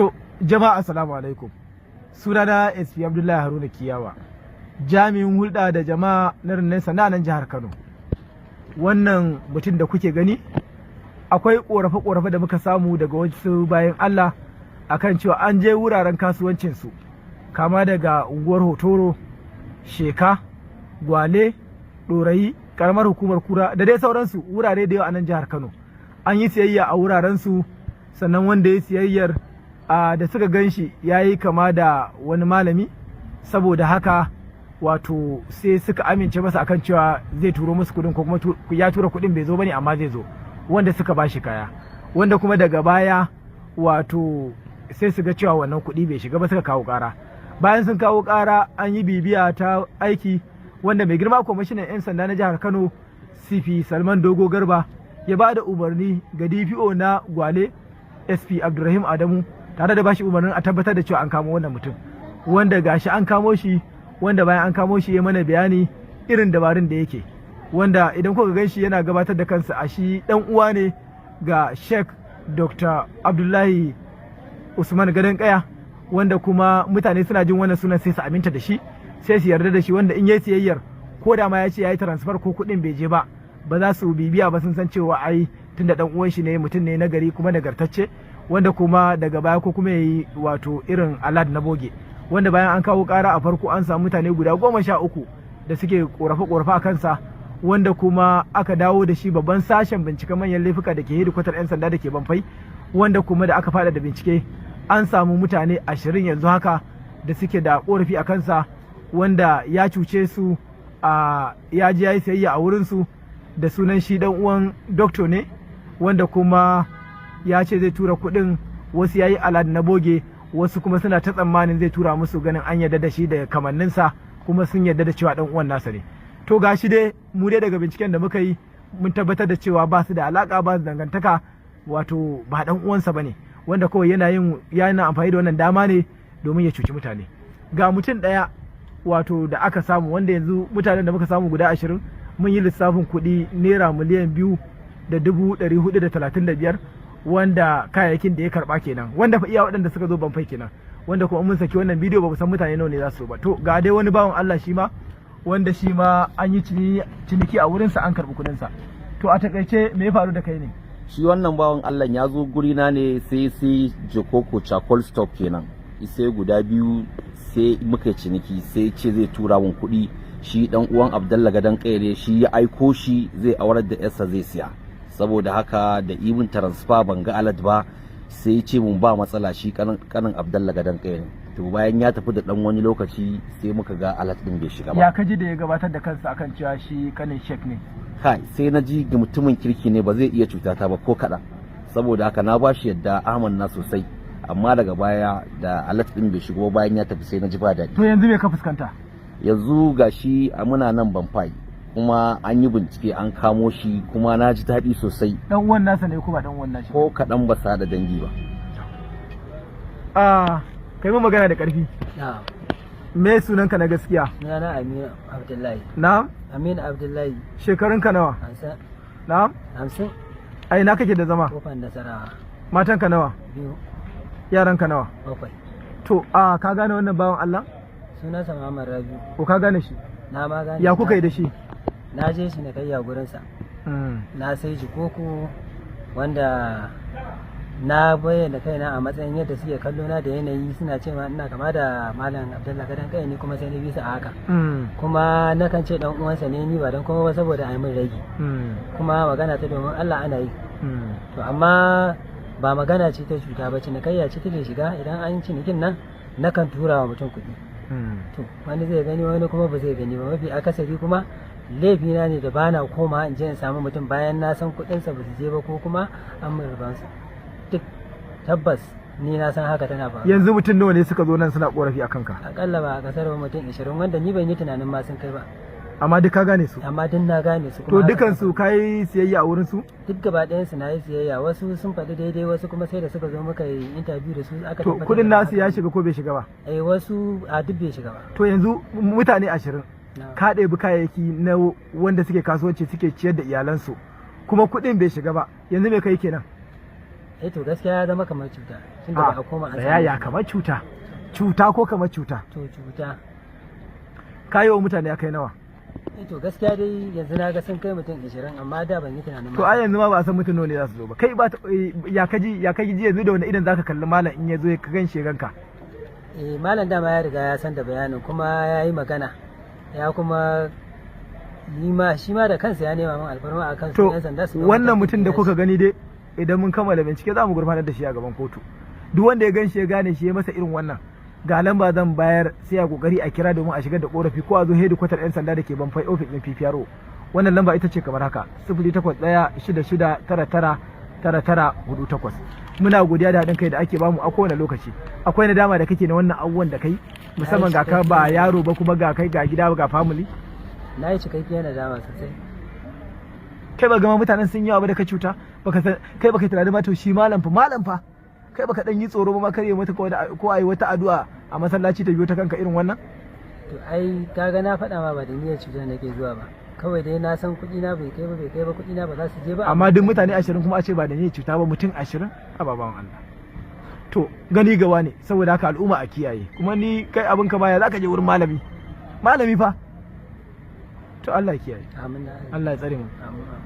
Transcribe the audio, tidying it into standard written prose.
To, jama'a, assalamu alaikum. Sunana SP Abdullahi Haruna Kiyawa, jami'in hulɗa da jama'a na rundunar sanda nan jihar Kano. Wannan mutum da kuke gani, akwai ƙorafe-ƙorafe da muka samu daga wasu bayan Allah akan cewa an je wuraren kasuwancinsu, kama daga unguwar Hotoro, Sheka, Gwale, Ɗorayi, ƙaramar hukumar Kura da dai sauransu, wurare da yawa a nan jihar Kano. An yi siyayya a wurarensu, sannan wanda ya siyayyar da suka gan shi ya yi kama da wani malami, saboda haka wato sai suka amince masa akan cewa zai turo musu kudin, ko kuma ya tura kudin bai zo bane amma zai zo, wanda suka bashi kaya, wanda kuma daga baya wato sai su ga cewa wannan kuɗi bai shiga ba, suka kawo ƙara. Bayan sun kawo ƙara, an yi bibiya ta aiki, wanda mai girma kwamishinan 'yan sanda na jihar Kano, CP Salman Dogo Garba, ya ba da umarni ga DPO na Gwale, SP Abdulrahim Adamu, tare da bashi umarnin a tabbatar da cewa an kamo wannan mutum, wanda gashi an kamo shi, wanda bayan an kamo shi ya mana bayani irin dabarun da yake, wanda idan kuka gan shi yana gabatar da kansa a shi dan uwa ne ga Sheikh Dr. Abdullahi Usman Gadon Kaya, wanda kuma mutane suna jin wannan sunan sai su aminta da shi, sai su yarda da shi, wanda in yayi siyayyar, ko da ma ya ce yayi transfer ko kuɗin bai je ba, ba za su bibiya ba, sun san cewa ai tunda dan uwan shi ne, mutum ne nagari kuma nagartacce, wanda kuma daga baya ko kuma yayi wato irin alert na boge, wanda bayan an kawo kara a farko an samu mutane guda 13 da suke korafe korafe a kansa, wanda kuma aka dawo da shi babban sashen binciken manyan laifuka da ke hedikwatar 'yan sanda da ke Banfai, wanda kuma da aka fada da bincike an samu mutane 20 yanzu haka da suke da korafi a kansa, wanda ya cuce su, a ya ji ya yi sayayya a wurinsu da sunan shi dan uwan doctor ne, wanda kuma ya ce zai tura kuɗin. Wasu ya yi alert na boge, wasu kuma suna ta tsammanin zai tura musu, ganin an yarda da shi da kamanninsa, kuma sun yarda da cewa dan uwan nasa ne. To gashi dai, mu dai daga binciken da muka yi mun tabbatar da cewa ba su da alaka, ba su dangantaka, wato ba dan uwansa bane, wanda kawai yana amfani da wannan dama ne domin ya cuci mutane. Ga mutum ɗaya wato da aka samu, wanda yanzu mutanen da muka samu guda 20, mun yi lissafin kuɗi ₦2,435,000, wanda kayayyakin da ya karba kenan, wanda fa iya waɗanda suka zo Banfai kenan, wanda kuma mun saki wannan bidiyo ba mu san mutane nawa ne za su ba. To ga dai wani bawan Allah shi ma, wanda shi ma an yi ciniki a wurinsa, an karɓi kuɗinsa. To a takaice, me ya faru da kai ne? Shi wannan bawan Allah ya zo gurina ne, sai jikoko charcoal stove kenan, sai guda biyu, sai muka ciniki, sai ce zai tura mun kuɗi. Shi dan uwan Abdallah Gadan Kaire, shi ya aiko shi, zai aurar da yarsa, zai siya. Saboda haka da ibin transfer ban ga alert ba, sai ce mun ba matsala, shi kanin Abdallah Gadan Kaire. To bayan ya tafi da dan wani lokaci sai muka ga alert din bai shiga ba. Ya kaji da ya gabatar da kansa akan cewa shi kanin Sheikh ne? Kai, sai na ji ga mutumin kirki ne, ba zai iya cuta ta ba ko kaɗan. Saboda haka na bashi yadda amanna sosai, amma daga baya da alert din bai shigo bayan ya tafi, sai na ji ba daɗi. To yanzu me ka fuskanta? Yanzu gashi a muna nan Banfai, kuma an yi bincike an kamo shi, kuma na ji daɗi sosai. Dan uwan nasa ne ko ba dan uwan nashi? Ko kaɗan ba sa da dangi ba. A kai mu magana da ƙarfi. Na'am. Me sunanka na gaskiya? Sunana Aminu Abdullahi. Na'am? Aminu Abdullahi. Shekarunka nawa? 50. Na'am? 50. A ina kake da zama? Kofar Nasarawa. Matanka nawa? Biyu. Yaranka nawa? Bakwai. To a ka gane wannan bawan Allah? Sunansa Muhammad Rabiu. Ko ka gane shi? Na ma gane. Ya kuka yi da shi? Na je shi na kai gurinsa. Na sai jikoko, wanda na bayyana kaina a matsayin yadda suke kallo na da yanayi, suna cewa ina kama da Malam Abdullahi Gadan Kai ne, kuma sai na bisa a haka. Kuma nakan ce dan uwansa ne ni, ba don kuma ba saboda a yi min ragi. Kuma magana ta domin Allah ana yi. To amma ba magana ce ta cuta ba, cinikayya ce take shiga. Idan an yi cinikin nan, nakan tura wa mutum kuɗi. To wani zai gani, wani kuma ba zai gani ba. Mafi akasari kuma laifina ne da bana koma in je in samu mutum bayan na san kuɗinsa ba su je ba, ko kuma an min ribansu duk. Tabbas ni na san haka tana faruwa. Yanzu mutum nawa ne suka zo nan suna korafi a kanka? Akalla ba a kasar ba mutum 20, wanda ni ban yi tunanin ma sun kai ba. Amma duk ka gane su? Amma duk na gane su. To Kuma haka dukan su ka yi siyayya a wurin su? Duk gaba ɗayan su na yi siyayya. Wasu sun faɗi daidai, wasu kuma sai da suka zo muka yi interview da su aka To tabbatar kudin da nasu ya shiga ko bai shiga ba? Eh, wasu a duk bai shiga ba. To yanzu mutane 20 Na. ka ɗebi kayayyaki na wanda suke kasuwanci, suke ciyar da iyalansu, kuma kuɗin bai shiga ba, yanzu me kai kenan? Eh to, gaskiya ya zama kamar cuta, tunda ba a koma an Tsaya, same ya shi. Kamar cuta? Cuta ko kamar cuta? To, cuta. Kayi wa mutane ya kai nawa? Eh to, gaskiya dai yanzu na ga sun kai mutum 20, amma da ban yi tunanin To, ai yanzu ma ba a san mutum nawa ne za su zo ba. Kai ba ya kaji yanzu, da wani idan zaka kalli malam in ya zo ka gan shi ganka? Eh, malam dama ya riga ya san da bayanin, kuma ya yi magana, ya kuma yi ma shi ma da kansa ya nema min alfarma akan su To, yan sanda su ɗau wannan matakin mutum da da ya kuka gani dai, idan mun kammala bincike za mu gurfanar da shi a gaban kotu. Duk wanda ya gan shi ya gane shi ya masa irin wannan, ga lamba zan bayar, sai a kokari a kira domin a shigar da korafi, ko a zo hedikwatar yan sanda da ke Banfai, ofis ɗin PPRO. Wannan lamba ita ce kamar haka: 08166999948. Muna godiya da haɗin kai da ake bamu a kowane lokaci. Akwai nadama da kake na wannan abubuwan da kai, musamman ga ka ba yaro ba, kuma ga kai ga gida ga family? Na yi cikakkiyar nadama sosai. Kai ba gama mutanen sun yi abu da ka cuta, baka san kai baka tunanin ba? To, shi malam fa, malam fa, kai baka dan yi tsoro ba ma kare mata ko ayi wata addu'a a masallaci ta biyo ta kanka irin wannan? To, ai kaga na faɗa ma, ba da niyyar cutar nake zuwa ba. Kawai dai na san kuɗi na bai kai ba, bai kai ba, kuɗi na ba za su je ba. Amma duk mutane 20 kuma a ce ba da niyyar cuta ba, mutum 20, ababan Allah. To, gani gawa ne. Saboda haka al'umma a kiyaye. Kuma ni kai abin ka baya zaka je wurin malami, malami fa. To, Allah ya kiyaye. Amin da Allah. Allah ya tsare mu. Amin, amin.